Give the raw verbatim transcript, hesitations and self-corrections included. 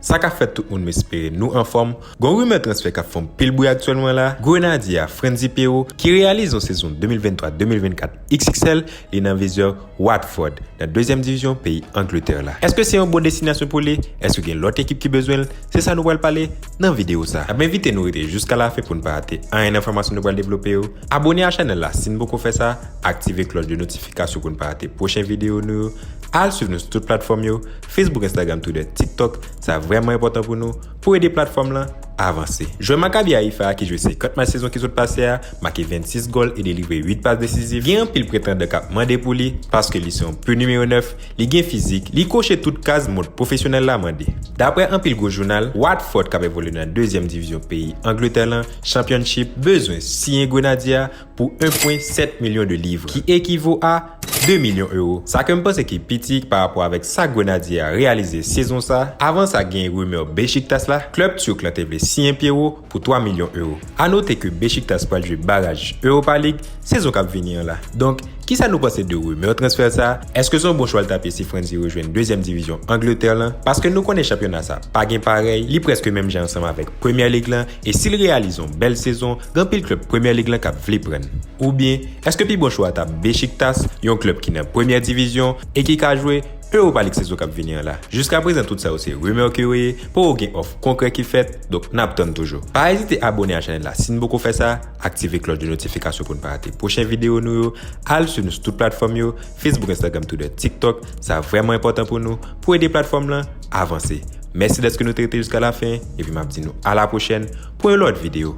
Sa k ap fèt tout moun, m espere nou anfòm. Gon rimè transfè k ap fè anpil bri aktyèlman la. Grenadye a, Frantzy Pierrot, ki reyalize yon sezon de mil venntwa de mil vennkat X X L, li nan vizyon Watford, nan dezyèm divizyon peyi Angletè la. Èske se yon bon destinasyon pou li? Èske gen lòt ekip ki bezwen l? Se sa nou pral pale nan videyo sa. N ap envite nou rete jiska lafen pou n pa rate anyen nan enfòmasyon nou pral devlope yo. Abone a chanèl la si n poko fè sa, aktive klòch de notifikasyon pou n pa rate pwochen videyo nou yo. Al swiv nou sou tout platfòm yo, Facebook, Instagram, Twitter, TikTok. Sa vrèman enpòtan pou nou, pou ede platfòm lan avanse. Jwè Maccabi Haifa a ki jwe senkant match sezon ki sot pase a, make vennsis gòl e delivre uit pas desizif. Gen anpil pretandan k ap mande pou li, paske li se yon pur nimewo nèf, li gen fizik, li koche tout kaz mond pwofesyonèl la mande. Daprè anpil gwo jounal, Watford k ap evolye nan dezyèm divizyon peyi Angletè lan, Championship, bezwen siyen Grenadye a pou en pwen sèt milyon de livres, ki ekivo a de milyon ewo. Sa ke m panse ki piti pa rapò avèk sa Grenadye a reyalize sezon sa. Avan sa, gen rimè Besiktas la, klèb turk lan te vle siyen Pierrot pou twa milyon ewo. A note ke Besiktas pral jwe baraj Europa League sezon k ap vini an la. Donk, kisa nou panse de rimè transfè sa? Èske se yon bon chwa l t ap ye si Frantzy rejwenn dezyèm divizyon Angletè lan? Paske nou konnen chanpyona sa pa gen parèy, li prèske menm jan ansanm avèk Premier League lan, e si l reyalize yon bèl sezon, gen anpil klèb Premier League lan k ap vle pran l. Oubyen, èske pi bon chwa a t ap Besiktas, yon klèb ki nan premyè divizyon e ki ka jwe Europa League sezon k ap vini an la? Jiska prezan, tout sa yo se rimè ke yo ye, poko gen òf konkrè ki fèt, donk n ap tann toujou. Pa ezite abone a chanèl la si n poko fè sa, aktive klòch de notifikasyon pou n pa rate pwochen videyo nou yo, al swiv nou sou tout platfòm yo, Facebook, Instagram, Twitter, TikTok, sa vrèman enpòtan pou nou, pou ede platfòm lan avanse. Mèsi dèske nou te rete jiska lafen, epi m ap di nou a la pwochèn pou yon lòt videyo.